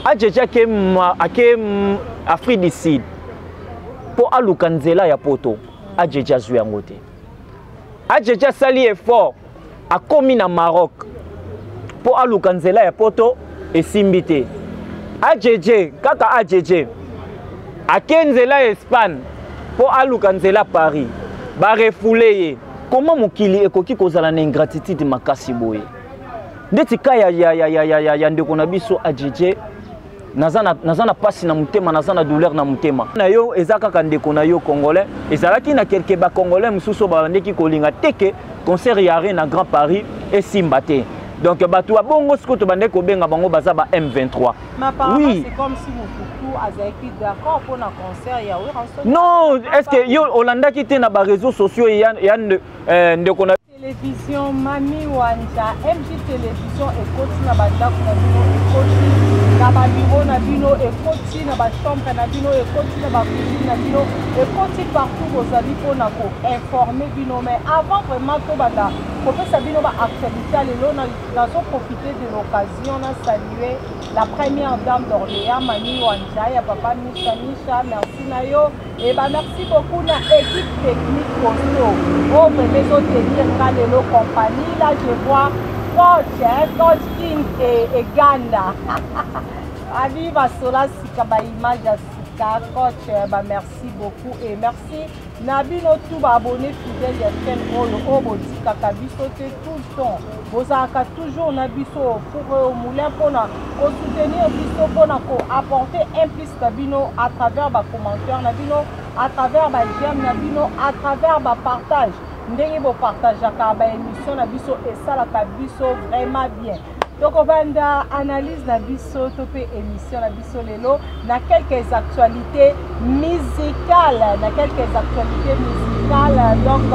Ajeje ake, ake Afrique du Sud mpo aluka nzela ya poto. Ajeje azwi yango te. Ajeje asali effort, akomi na Maroc mpo aluka nzela ya poto, esimbi te. Ajeje kaka, ajeje ake nzela ya Espagne mpo aluka nzela Paris, barefouler ye. Koma mokili ekoki kozala na ingratitude makasi boye? Ndeti ka ya ndeko na biso Ajeje, naza na pasi na motema, naza na douleur na motema na yo. Eza kaka ndeko na yo congolais. Ezalaki na quelque bacongolais mosusu oyo babandeki kolinga te ke concert ya Arena Grand Paris esimba te. Donc bato ya bongo sikoyo tobandeki kobenga bango baza ba M23. Mais apparemment, oui, c'est comme si Mokutu azalaki d'accord pour na concert ya Werrason. Non, est-ce que yo olandaki te na baréseaux sociaux ya ndeko na Télévision Mami Wanja, MJ Télévision ekoti na bandako na bino, ekoti na babiro na bino, ekoti na bachambre na bino, ekoti na bacuisine na bino, ekoti partout bozali mpona koinformer bino. Mais avant vraiment tobanda kopesa bino baactualité ya lelo, nazoprofite de l'occasion na saluer la première dame d'Orléans, Mami Wanja ya papa Misha Misha. Merci na yo et bah merci beaucoup na équipe technique costaud oyo vraiment ezotenir nga lelo compagnie. Là je vois coach, hein, coach King et Ganda abi basola sika, baimage ya sika. Coach, bah merci beaucoup et merci na bino tout baabonné fidèle ya chaîne oyo, oyo botikaka biso te tout le temps, bozalaka toujours na biso au four et au moulin mpona kosoutenir biso, mpona koapporter un plus na bino à travers bacommentaire na bino, à travers baj'aime na bino, à travers bapartage. Ndenge bopartageaka baémission na biso esalaka biso vraiment bien. Tokobanda analyse na biso to mpe émission na biso lelo na quelques actualités musicales, na quelques actualités musicales. Donc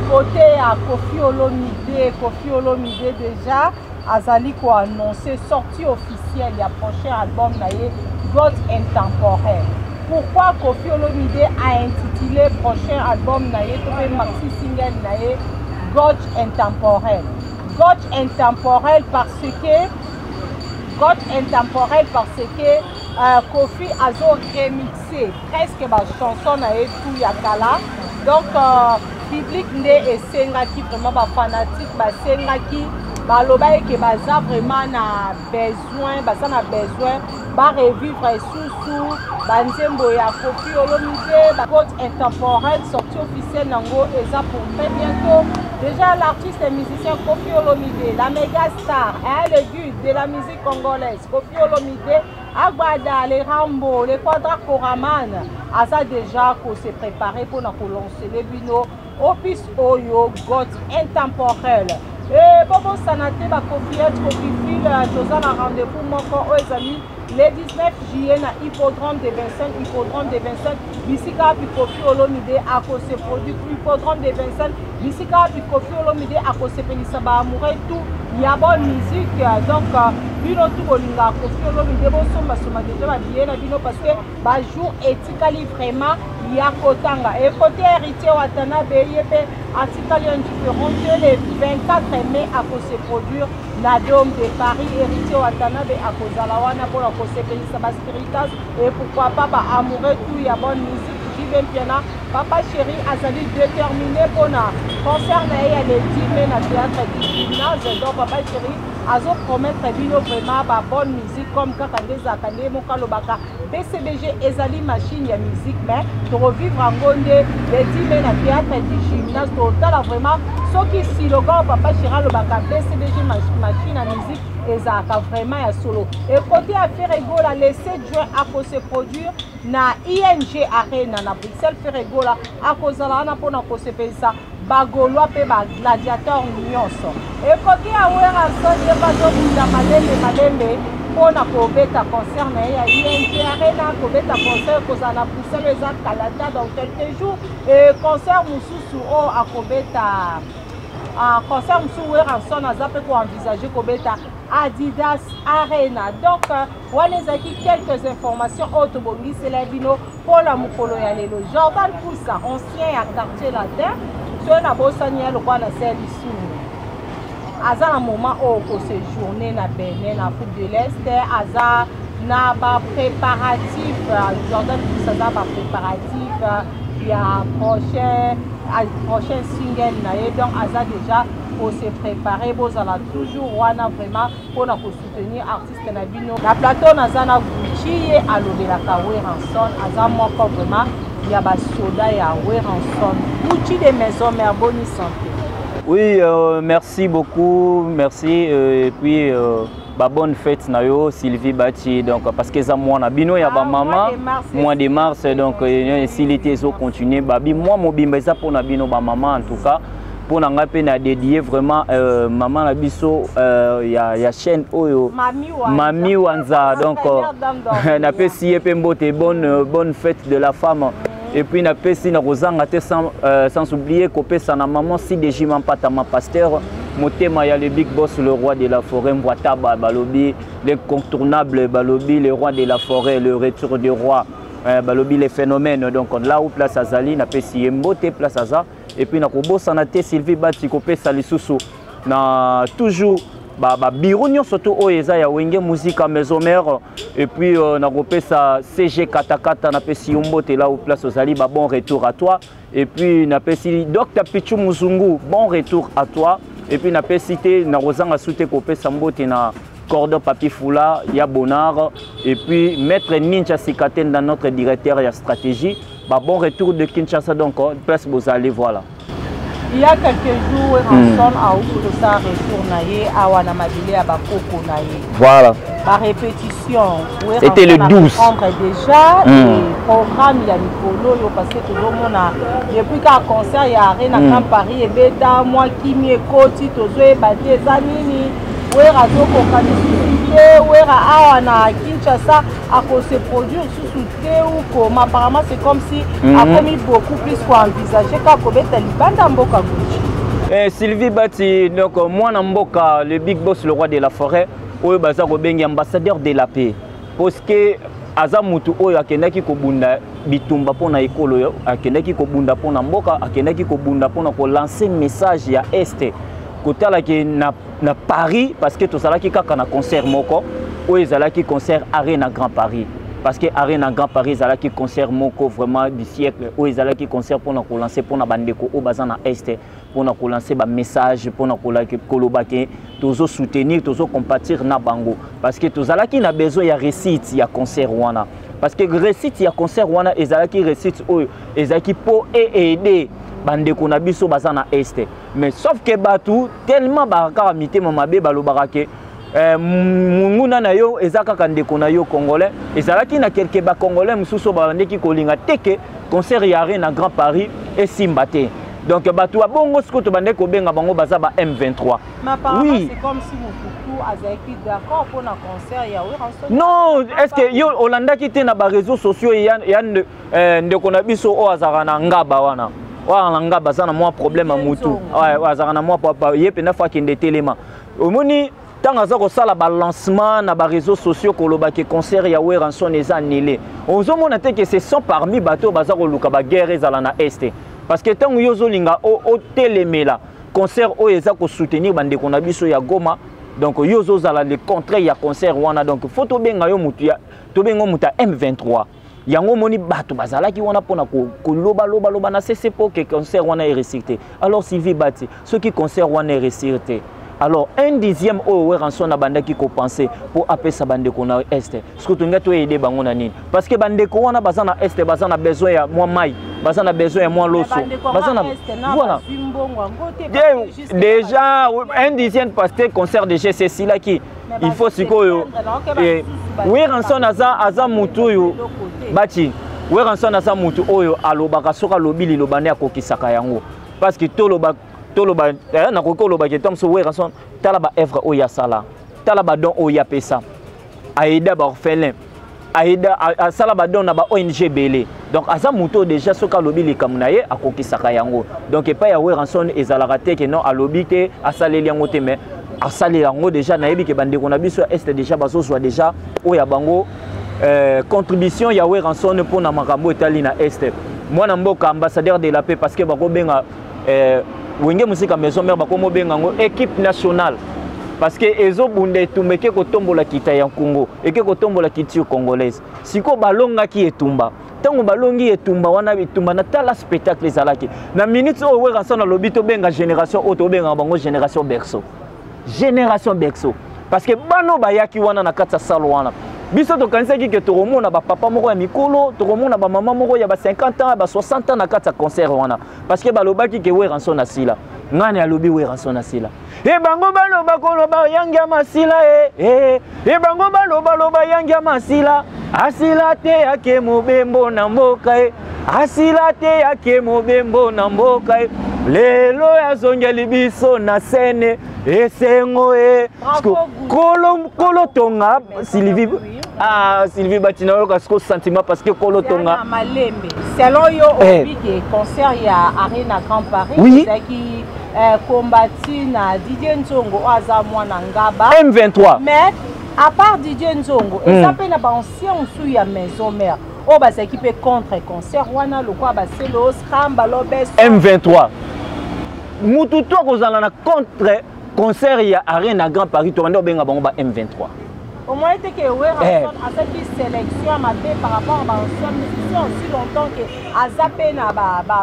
côté ya Kofi Olomide, Kofi Olomide déjà azali koannonce sortie officielle ya prochain album na ye, God Intemporel. Pourquoi Kofi Olomide a intitulé prochain album na ye to mpe maxi single na ye God Intemporel? God Intemporel parce que, God Intemporel parce que Kofi azo remixé presque bachanson na ye tout ya kala. Donc public nde esengaki vraiment, bafanatique basengaki, baloba eke baza vraiment na besoin, baza na besoin barevivre lisusu banzembo ya Kofi Olomide. God Intemporel, sortie officielle nango eza pour très bientôt. Déjà l'artiste et musicien Kofi Olomide, la méga star, hein, le guide de la musique congolaise, Kofi Olomide Agbada, les Rambo, les Quadra Koraman, aza déjà kose préparer mpona kolancer bino opus oyo God Intemporel. E bobosana te, bakofiete kofifile, toza na rendez-vous moko oyo ezali le 19 juillet na hippodrome de Vincennes. Hippodrome de Vincennes, bisika wapi Kofi Olomide akose produire. Hippodrome de Vincennes, bisika wapi Kofi Olomide akosepelisa baamoureux tout ya bonne musique. Donc bino tout bolingaka Kofi Olomide, bosombasomba déjà babillet na bino parce que bajour etikali vraiment ya kotanga. E côté Héritier Watanabe, ye mpe atikali indifférent te. Le 24 mai akose produire na Dôme de Paris. Héritier Watanabe akozala wana mpona kosepelisa baspiritas et pourquoi pas baamoureux tout ya bonne musique. JB Mpiana, papa chéri, azali déterminé mpona concert na ye ya le 10 mai na théâtre du Gymnase. Donc papa chéri azopromettre bino vraiment babonne musique comme kaka nde ezalaka, nde moko alobaka BCBG ezali machine ya musique. Mais tokovivre yango nde le 10 mai na théâtre du Gymnase. Totala vraiment soki slogan papa chéri alobaka BCBG machine ya musique ezalaka vraiment ya solo. E côté ya Ferre Gola, le 7 juin akose produire na ING Arena na Bruxelles. Ferre Gola akozala wana mpona kosepelisa bagaulois mpe bagladiateur nyonso. Ekoki ya Werrason, ye bazobunda malembe malembe mpona kobeta concert na ye ya ING Arena. Kobeta concert kozala na Bruxelles eza kalata dans quelques jours. E concert mosusu oyo akobeta, concert mosusu Werrason aza mpe koenvisage kobeta Adidas Arena. Donc wana ezalaki quelques informations oyo tobongisela bino mpona mokolo ya lelo. Jordan Kusa, ancien ya Quartier Latin, soki nabosani ye lokwa na se lisumu, aza na moment oyo koséjourne na Benin, na Afrique de l'Est. Aza Na bapréparatif, Jordan Bus aza bapréparatif ya prochain single na ye, donc aza déjà kose préparer. Bozala toujours wana vraiment mpona kosoutenir artiste na bino. Na plateau naza na Gucci, ye alobelaka Werrason, aza moko vraiment ya basoda ya Werrason. Gucci de Maison Mère, boni santé? Oui, merci beaucoup, merci. Et puis, bah, bonne fête na yo, Sylvie Bati, donc, parce que ça, moi, na bino, ya ba maman, mois de mars, donc, esili te, ezocontinue. Babi, moi, mobimba, eza pour na bino, ba maman, en tout cas, pour na ngai mpe na dédié vraiment maman na biso ya chaîne oyo. Mami Wanza. Mami Wanza, donc Première dame d'Orléans. Napesi ye mpe mbote, bonne fête de la femme. Et puis napesi na kozanga te sans oublier kopesa na maman CDJ Mampata, ma pasteur motema ya le big boss, le roi de la forêt, Mbwataba balobi, l'incontournable balobi, le roi de la forêt, le retour du roi, balobi les phénomènes. Donc là où place azali, napesi ye mbote place aza. Et puis nakobosana te, Sylvie Bati, kopesa lisusu na toujours ba bureau nyonso to oyo eza ya Wenge Musica Maison Mère. Et puis nakopesa CG Katakata, napesi yo mbote là où place ozali, ba bon retour à toi. Et puis napesi Dr Pichu Muzungu, bon retour à toi. Et puis napesi te, nakozanga su te kopesa mbote na Cordon Papi Fula ya Bonar, et puis Maître Ninja Sikatenda, notre directeur ya stratégie, ba bon retour de Kinshasa, donc place bozali, voilà. Il y a quelques jours, Werrason auti kosala retour na ye awa na mabele ya bakoko na ye. Voilà. Ba répétition. C'était le 12. Prendre déjà et programme ya mikolo oyo, parce que tozomona depuis ka concert ya Arena Grand Paris ebeta, mwa kimi ekoti, tozoyeba te eza nini. Wera azokoka lisusu te, Wera awa na Kinshasa akose produire lisusu te ou comment? Apparemment, c'est comme si akomi beaucoup plus koenvisager kaka kobeta libanda mboka, Gucci. Eh, Sylvie Bati, donc mwana mboka, le big boss, le roi de la forêt, oyo baza kobengi ambassadeur de la paix, parce que aza mutu oyo akendaki kobunda bitumba mpona ekolo oyo, akendaki kobunda mpona mboka, akendaki kobunda mpona kolancer message ya Est, kotalaki na Paris, parce que tozalaki kaka na concert moko oyo ezalaki concert Arena Grand Paris, parce que Arena Grand Paris ezalaki concert moko vraiment du siècle, oyo ezalaki concert mpona kolancer mpona bandeko oyo baza na Est, mpona kolancer bamessage, mpona koloba ke tozosoutenir, tozocompatir na bango, parce que tozalaki na besoin ya réussite ya concert wana, parce que réussite ya concert wana ezalaki réussite oyo ezalaki mpo eaider bandeko na biso baza na Est. Mais sauf que bato tellement bakaka mitema mabe, balobaka ke monguna na yo eza kaka ndeko na yo congolais. Ezalaki na quelque bacongolais mosusu oyo babandeki kolinga te ke concert ya Arena Grand Paris esimba te. Donc bato ya bongo sikoyo tobandeki kobenga bango baza ba M23. Mais apparemment, c'est comme si mokutu azalaki d'accord mpona concert ya Werrason. Non, est ce que yo olandaki te na baréseaux sociaux ya ndeko na biso oyo azalaka na Ngaba wana, oyo na Ngaba aza na mwa problème ya mutu? Azalaka na mwa papa ye mpenza, fo akende telema. Omoni ntango aza kosala balancement na baréseaux sociaux, koloba ke concert ya Werrason eza annulé, ozomona te ke ce sont parmi bato oyo baza koluka baguerre ezala na Est? Parce que ntango yo ozolinga otelemela concert oyo eza kosoutenir bandeko na biso ya Goma, donc yo ozozala le contraire ya concert wana. Donc faut tobenga yo mutu ya, tobenga mutu ya M23. Yango omoni bato bazalaki wana mpona kolobalobaloba na sese mpo ke concert wana eréussir te. Alors Sylvie Bati, soki concert wana eréussir te, alors un dixième oyo Werrason abandaki kopenser mpo apesa bandeko na Est, soki tolingi toaider bango na nini? Parce que bandeko wana baza na Est, baza na besoin ya mwa mai, baza na besoin ya mwa loso, baza na, voilà, déjà un dixième, parce que concert déjà esilaki. Il faut sikoyo Werrason aza mutu oyo bati, Werrason aza mutu oyo alobaka, soki alobi liloba nde akokisaka yango. Parce que toloba, nakoki kolobaki ntango mosusu Werrason, tala baœuvre oyo asala, tala badon oyo apesa, aida baorphelin, aida, asala badon na ba ONG ebele. Donc aza motu oyo déjà soki alobi likambo na ye, akokisaka yango. Donc epai ya Werrason ezalaka te ke non, alobi te, asaleli yango te, mais asaleli yango déjà. Nayebi ke bandeko na biso ya Est déjà bazozwa déjà oyo ya bango contribution ya Werrason mpona makambo etali na Est. Mwana mboka, ambassadeur de la paix, parce que bakobenga Wenge Musica Maison Mère, bakomobenga yango équipe nationale. Parce que ezobunda etumba, eke kotombola kita ya Congo, eke kotombola culture congolaise. Sikoyo balongaki etumba. Ntango balongi etumba wana, etumba na tala spectacle ezalaki na minute oyo Werrason alobi tobenga génération oyo, tobengaka bango génération berceau, génération berceau, parce que bano bayaki wana na kati ya salle wana, biso tokanisaki ke tokomona bapapa moko ya mikolo, tokomona bamama moko ya ba 50 ans, ba 60 ans na kati ya concert wana, parce que balobaki ke Werrason asila. Ngani alobi Werrason asila? E bango baloba koloba yangi ya masila e, e, e bango balobaloba yangi ya masila, asila te, ake mobembo na mboka e, asila te, ake mobembo na mboka e, lelo azongeli biso na scène, esengo e. Kolo kolo tonga Sylvie, ah, Sylvie Batina, oyoka siko sentiment, parce que kolo tonga. Malembe, selon yo, oyebi ke concert ya Arena Grand Paris ezalaki kombati na Didier Nzongo oyo aza mwana Ngaba. M23. Mais à part Didier Nzongo, eza mpe na baancien mosusu ya Maison Mère oyo bazalaki mpe contre concert wana, lokola Baselo Scram, Balobes. M23, mutu to akozala na contre concert ya Arena Grand Paris, tobandi obenga bango ba M23. Omoni te ke Werrason asalaki sélection ya mabe par rapport à baancien musicien, aussi longtemps ke aza mpe na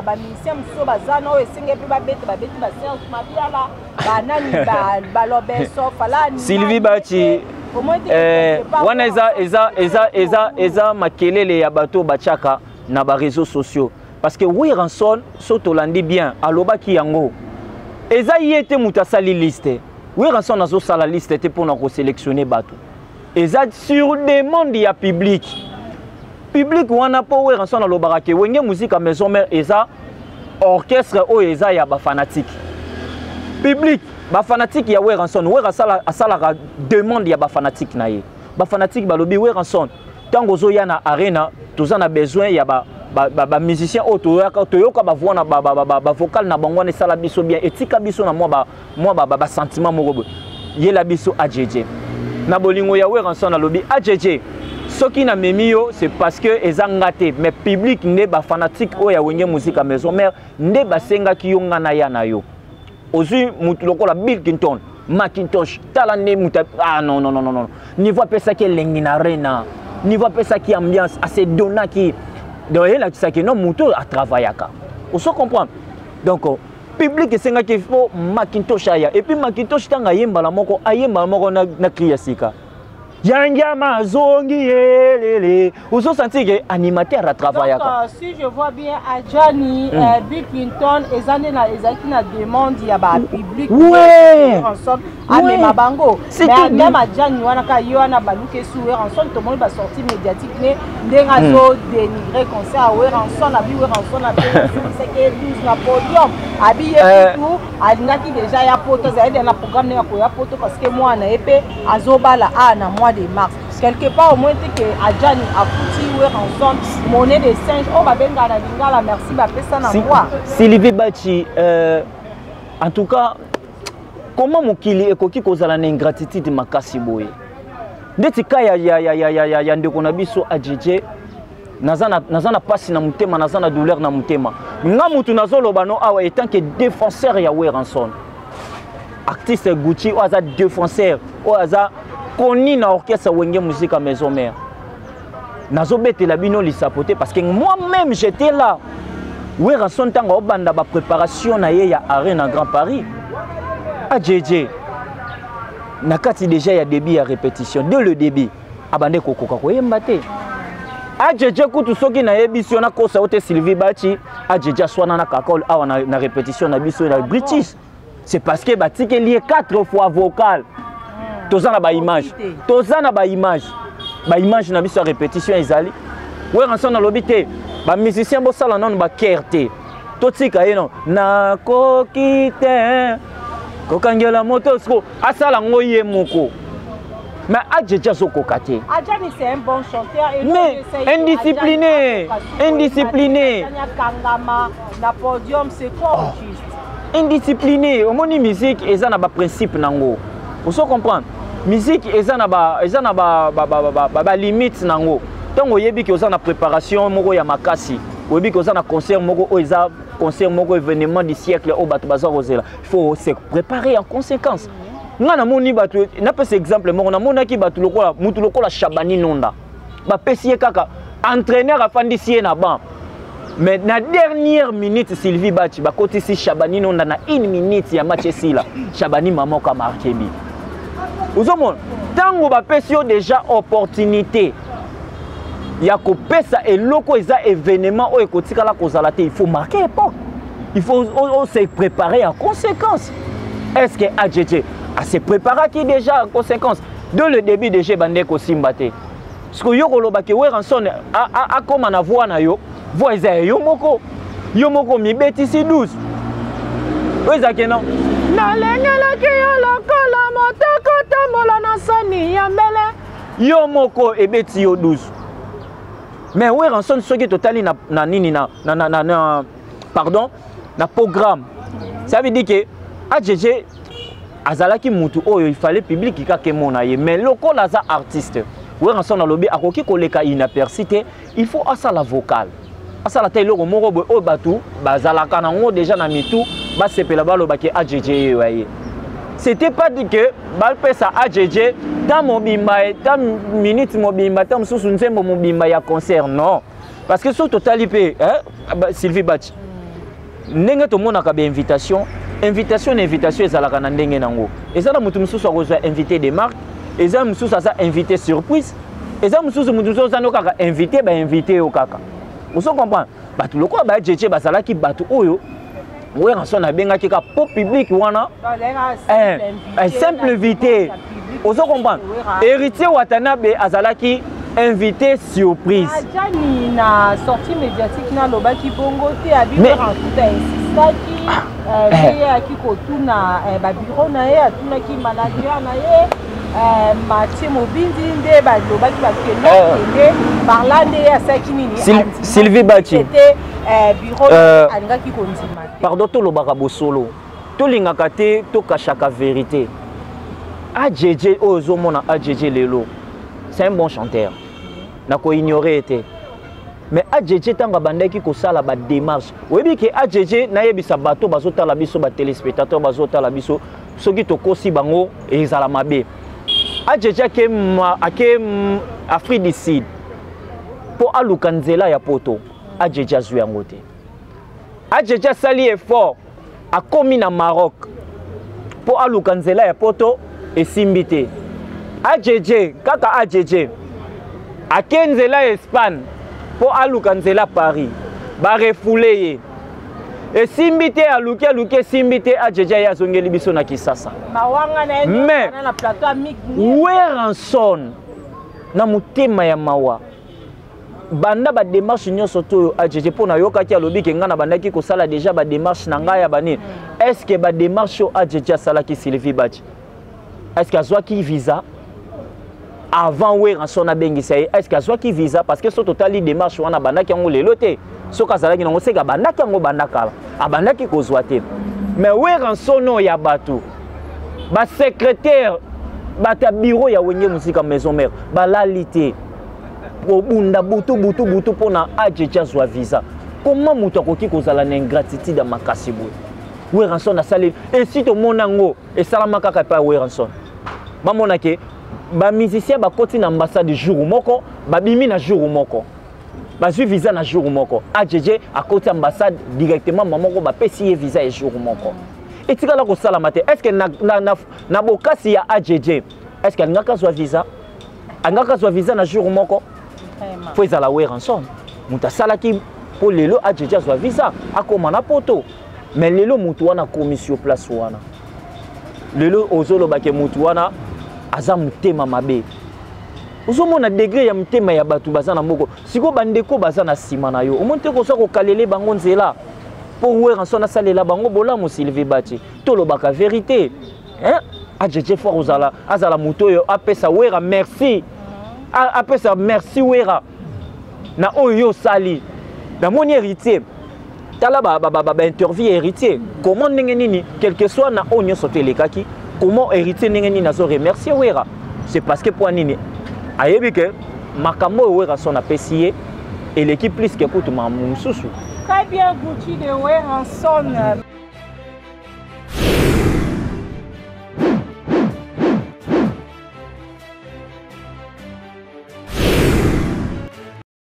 bamusicien mosusu baza na oyo esenge mpe babeta, babeti baSerge Mabiala, banani, Balobeso Falani. Sylvie Bachi, wana eza makelele ya bato batiaka na baréseaux sociaux, parce que Werrason, so tolandi bien, alobaki yango, eza ye te moto asali liste. Werrason azosala liste te mpona kosélectionne bato, eza sur demande ya public. Public wana, mpo Werrason alobaka ke Wenge Musica Maison Mère eza orchestre oyo eza ya bafanatike. Public, bafanatike ya Werrason, Wera asalaka demande ya bafanatike na ye. Bafanatike balobi: "Werrason, ntango ozoya na Arena, toza na besoin ya bamusicien oyo toyoka bavoix na bavocal na bango wana, esala biso bien, etika biso na mwa basentiment moko boye. Yela biso AJJ." Na bolingo ya Werrason, alobi: "AJJ, soki namemi yo, c'est parce que eza nga te, mais public nde, bafanatike oyo ya Wenge Musica Maison Mère nde basengaki yo nga na ya na yo." Ozwi mutu lokola Bill Clinton Macintosh, tala nde mutu, ah non, non, non, non, niveau apesaki elengi na Arena, niveau apesaki ambiance, asedonaki, donc eyelakisaki no mutu oyo atravaillaka, oso comprendre. Donc public esengaki fo Macintosh aya. Et puis Macintosh, ntango ayembala moko, ayembala moko na cri ya sika, yangiama azongi yelele, ozosentir ke animateur atravaillaka. Donc, si je vois bien, Adjani, Bill Clinton eza nde ezalaki na demande ya bapublic ensemble amema bango. Mais même Adjani wana kaka ye wana baluki esu Werrason. Tomoni basortie médiatique ne ndenge azodénigre concert ya Werrason, abi Werrason abeisaki 12 na podium, abi ye kutu alingaki déjà ya poto, azali na programme ndenge akoya poto, parce que mwana ye mpe azobala a na mois de mars. Quelque part, au moins te ke Adjani afuti Werrason monnaie de singe oyo babengaka na lingala merci, bapesa na mbwa. Sylvie Bachi, en tout cas, comment mokili ekoki kozala na ingratitude makasi boye? Ndeti ka ya ndeko na biso AJJ, naza na pasi na motema, naza na douleur na motema. Nga mutu nazoloba no awa etant que défenseur ya Werrason, artiste Gucci oyo aza défenseur, oyo aza koni na orchestre Wenge Musica Maison Mère, nazobetela bino lisapo te, parce que moi-même j'étais là. Werrason, ntango aobanda bapréparation na ye ya Arena Grand Paris, AJJ na kati déjà ya début ya répétition, dès le début abande kokoka koyemba te. AJJ kutu, soki nayebisi yo, nakosa yo te, Sylvie Bachi, AJJ aswana na Kakol awa na répétition na biso na British. C'est parce que batikeli ye quatre fois vocal. Toza na baimage, toza na baimage, baimage na biso ya répétition ezali. Werrason alobi te, bamusicien bosala nano bakere te, totika ye no, nakoki te kokangela moto siko asala yango ye moko. Mais AJJ azokoka te. Adjani, c'est un bon chanteur. Et mais indiscipliné, indiscipliné. Kangama na podium, c'est quoi oh, juste? Indiscipliné. Omoni, musique eza na baprincipe nango, oso comprendre. Musique eza na balimite nango. Ntango oyebi ke oza na préparation moko ya makasi, oyebi ke oza na concert moko oyo eza concert moko événement du siècle oyo bato baza kozela, il faut se préparer en conséquence. Nga namoni bato, napesa exemple moko, namonaki bato lokola mutu lokola Shabani Nonda, bapesi ye kaka entraîneur, afandisi ye na banc, mais na dernière minute, Sylvie Bachi, bakotisi Shabani Nonda na une minute ya match esila, Shabani mamoko amarquer but. Ozomona, ntango bapesi yo déjà opportunité ya kopesa eloko, eza événement oyo ekotikala kozala te. Il faut marquer époque, il faut se préparer en conséquence. Est ce que AJJ ase préparaki déjà en conséquence? Dès le début déjà ebande kosimba te. Parce que yo kolobaki Werrason akóma na voix na yo, voix eza ya yo moko, yo moko mibetisi 12 oyo ezalaki no nalengelaki yo lokola motoko tambola na sani ya mbele, yo moko ebeti yo 12. Mais Werrason, soki totali na nini, na, pardon, na programme, ça veut dire que AJJ azalaki mutu oyo il fallait public kaka emona ye. Mais lokola aza artiste, Werrason alobi akoki koleka inaperçu te, il faut asala vocal, asala ta eloko moko boye oyo bato bazalaka nango déjà na mitu, basepela, balobaki AJJ ye ye. C'était pas dit que bapesa AJJ ta mobimba, ta minute mobimba, ta mosusu nzembo mobimba ya concert, non. Parce que soki totali mpe, Sylvie Bachi, ndenge tomonaka bainvitation, invitation na invitation ezalaka na ndenge nango. Eza na motu mosusu akozwa invité de marque, eza mosusu aza invité surprise, eza mosusu motu mosusu oza no kaka invité, bainvité yo kaka. Ozo comprendre, bato lokola ba AJJ bazalaki bato oyo Werrason abengaki kaka po public wana, simple invité. Ozo comprendre, Héritier Watanabe azalaki invité surprise. Ajani na sortie médiatique nalobaki bongo te, abi Werrason insistaki ye, ayaki kotuna babureau na ye, atunaki manager na ye Mathieu Mobindi, nde balobaki bakende okende par là, nde ye asalaki nini? Sylvie Bachi. Te, bureau alingaki kondima te. Pardon, tolobaka bosolo, tolingaka te tokashaka vérité. AJJ oyo ozomona, AJJ lelo c'est un bon chanteur, nakoignore te. Mais AJJ, ntango abandaki kosala badémarche, oyebi ke AJJ, nayebisa bato bazotala biso, batéléspectateur bazotala biso, soki tokosi bango ezala mabe. AJJ ake Afrique du Sud mpo aluka nzela ya poto, AJJ azwi yango te. AJJ asali effort, akomi na Maroc mpo aluka nzela ya poto, esimbi te. AJJ kaka, AJJ ake nzela ya Espagne mpo aluka nzela Paris, barefouler ye, esimbi te. Aluki, aluki, esimbi te. AJJ ye azongeli biso na Kisasa. Mais Werrason na motema ya mawa, banda badémarche nyonso to oyo AJJ, mpo nayokaki alobi ke ngai nabandaki kosala déjà badémarche na ngai ya banini. Est ce que badémarche oyo AJJ asalaki, Sylvie Bachi, est ce que azwaki visa avant Werrason abengisa ye? Est ce que azwaki visa? Parce que so totali démarche wana, abandaki yango lelo te. Soki azalaki nango, seke abandaki yango banda kala, abandaki kozwa te. Mais Werrason oyo ya bato, basecrétaire, bato ya bureau ya Wenge Musica Maison Mère balali te kobunda butu butu butu mpona AJJ azwa visa. Comment moto akoki kozala na ingratitude ya makasi boye? Werrason asali esi, tomona yango esalama kaka epai ya Werrason. Bamona ke bamusicien bakoti na ambassade jour moko, babimi na jour moko, bazwi visa na jour moko. AJJ akoti ambassade directement, ma moko bapesi ye visa ya jour moko. Etikala kosalama te. Est ce que na bokasi ya AJJ, est ce que alingaki azwa visa, alingaki azwa visa na jour moko? Fo ezala Werrason moto asalaki mpo lelo AJJ azwa visa, akóma na poto. Mais lelo motu wana akomi sur place wana, lelo ozolobake motu wana aza motema mabe. Ozomona degré ya motema ya bato baza na moko. Sikoyo bandeko baza na nsima na yo, omoni te koza kokalele bango nzela mpo Werrason asalela bango bolamu. Sylvie Batie, tolobaka vérité, hein? AJJ fort ozala, azala moto oyo apesa Wera merci, apesa merci Wera na oyo yo osali. Namoni Héritier, tala bainterview ya Héritier, comment, ndenge nini, quelque soit na oyo nyonso to elekaki, comment Héritier, ndenge nini azo remercier Wera. C'est parce que mpo nini? Ayebi ke makambo oyo Werrason apesi ye eleki plus ke kutu makambo mosusu. Très bien, Gucci de Werrason.